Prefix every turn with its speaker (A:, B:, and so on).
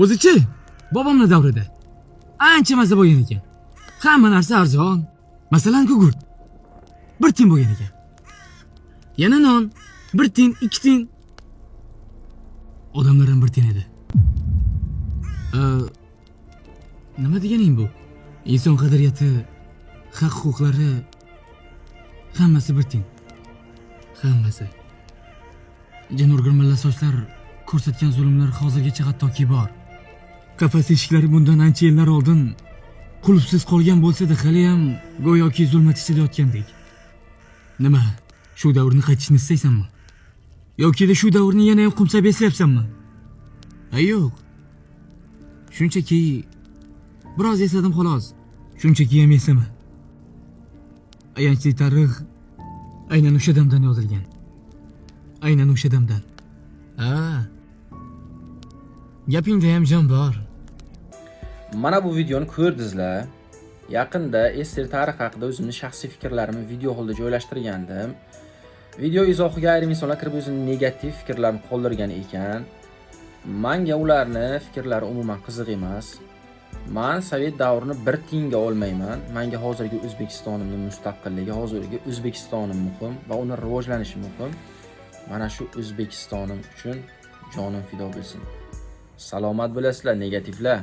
A: O'zichi, bobomni davrida ancha maza bo'lgan ekan. Hamma narsa arzon. Masalan, gugurt 1 tiyin bo'lgan ekan. Yana non 1 tiyin, 2 tiyin. Odamlar ham 1 tiyin edi. Nima deganing bu? Inson qadriyati, haq huquqlari hammasi 1 tiyin. Hammasi. Jin urgur milla sochlar ko'rsatgan zulmlar hozirgacha hattoki bor. Qafas eshiklari bundan ancha yillar oldin qulfsiz qolgan bo'lsa-da, haliyam go'yoki zulmat ichida yotgandek. Nima, shu davrni qaytishni istaysanmi? Yoki shu davrni yana ham qo'msab eslayapsanmi? Ay yo'q. Shunchaki biroz esladim xolos. Shunchaki ham eslama. Ayanchli tarix aynan o'sha damdan yozilgan. Aynan o'sha damdan. Ha. Gapingda ham jon bor.
B: Mana bu videoni ko'rdingizlar. Yaqinda SSR tarix haqida o'zimni shaxsiy fikrlarimni video holda joylashtirgandim. Video izohiga ayrim insonlar kirib o'zini negativ fikrlarini qoldirgan ekan. Manga ularni fikrlari umuman qiziq emas. Man sovet davrini bir tiyinga olmayman. Manga hozirgi O'zbekistonimning mustaqilligi, hozirgi O'zbekistonim muhim va uni rivojlanishi muhim. Mana shu O'zbekistonim uchun jonim fido bo'lsin. Salomat bo'lasizlar, negativlar.